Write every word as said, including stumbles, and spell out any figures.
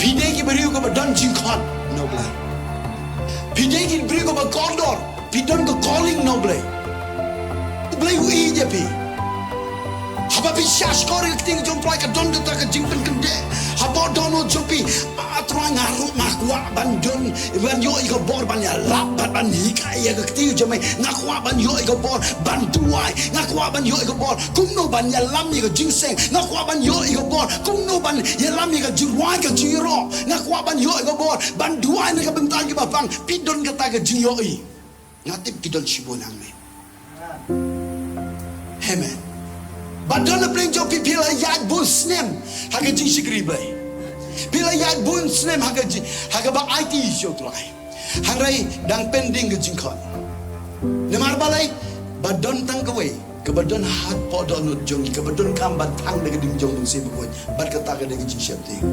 Phi dei ki briew kiba don jingkhot na U Blei. Phi dei ki briew kiba kordor. Phi don ka calling na U Blei. U Blei u ïeit ïa phi. Haba phi shah shkor ïa ka ktien jong U Trai ka don kata ka jingpynkyndeh hapoh dohnud jong phi. Ah, Trai, nga ruh nga kwah ban don, ban ïoh ïa ka bor ban ïalap bad ban hikai ïa ka ktien jong me. Nga kwah ban ïoh ïa ka bor ban duwai. Nga kwah ban ïoh ïa ka bor kumno ban ïalam ïa ka jingseng. Nga kwah ban ïoh ïa ka bor kumno ban ïalam ïa ka jingrwai ka jingïaroh. Nga kwah ban ïoh ïa ka bor ban duwai na ka bynta kiba pang. Phi don kata ka jingïohi. Nga tip ki don shibun hangne. Amen. Ba don na pdeng jong phi, phi la ïaid bun snem ha ka jingshakri Blei. Phi la ïaid bun snem ha ka jing, ha kaba aiti sha U Trai. Hynrei dang pending ka jingkhot. Namar balei? Ba don tang kawei kaba don hapoh dohnud jong ngi, kaba donkam ban thang da ka ding jong U Mynsiem Bakhuid. Bad kata ka dei ka jingsheptieng.